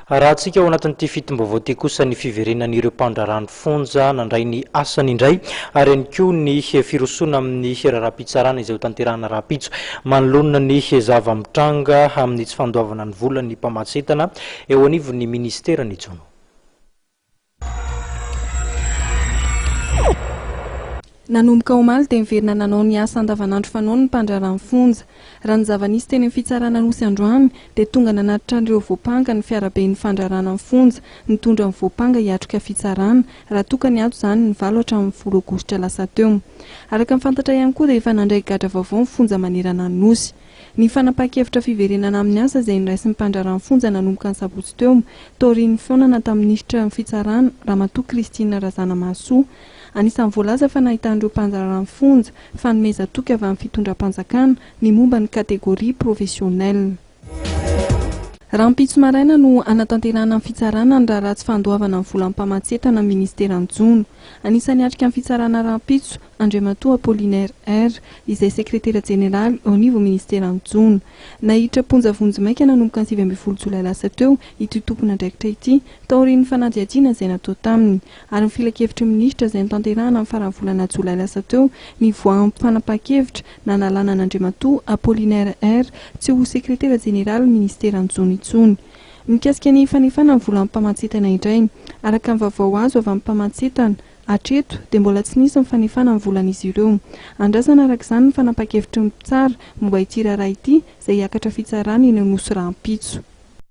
Arahantsika ao anatin'ity fitim-baovao ity kosa ny fiverenan'ireo mpandraharaha ny fonja nandray ny asany indray ary ihany koa ny firosoana amin'ny raharaham-pitsarana izay hotanterahana rahampitso manoloana ny zava-mitranga amin'ny tsy fandoavana ny volan'ny mpamatsy entana eo anivon'ny minisiteran'ny jono. Nanomboka omaly dia niverina nanao ny asa andavanandro fanaony ny mpandraharaha ny fonja. Raha ny zava-nisy teny amin'ny fitsarana Anosy androany dia tonga nanatitra an'ireo voampanga ny fiaraben'ny fandraharahana ny fonja nitondra ny voampanga hiatrika fitsarana raha toa ka niato izany ny valo hatramin'ny folo aogositra lasa teo. Araka ny fantatra ihany koa dia efa nandray gadra vaovao ny fonja manerana ny Nosy. Ny fanapahan-kevitra fiverenana amin'ny asa izay noraisin'ny mpandraharaha ny fonja nanomboka ny sabotsy teo, taorian'ny fihaonana tamin'ny minisitry ny Fitsarana, Ramatoa Christine Razanamahasoa. Anisan'ny voalaza fa nahitan'ireo mpandraharaha ny fonja fanomezan-toky avy amin'ny fitondram-panjakana ny momba ny catégorie professionnelle. Rahampitso maraina no hanatanterahana ny fitsarana ny raharaha tsy fandoavana ny volan'ny mpamatsy entana ny ministeran'ny jono. Anisan'ny hiatrika ny fitsarana rahampitso Andriamatoa Apollinaire R, izay sekretera jeneraly eo anivon'ny ministeran'ny jono. Naiditra am-ponja vonjimaika nanomboka ny 19 jolay lasa teo ity tompon'andraikitra ity taorian'ny fanadihadiana izay natao taminy ary ny filankevitry ny minisitra izay notanterahana ny faran'ny volana jolay lasa teo nivoahan'ny fanapahan-kevitra nanalana an'Andriamatoa Apollinaire R tsy ho sekretera jeneralin'ny ministeran'ny jono intsony. Mikasika ny fanefana ny volan'ny mpamatsy entana indray, araka ny vaovao azo avy amin'ny mpamatsy entana, Hatreto dia mbola tsy nisy ny fanefana ny volan'izy ireo. Andrasana araka izany ny fanapahan-kevitry ny mpitsara momba ity raharaha ity izay hiakatra fitsarana eny Anosy rahampitso.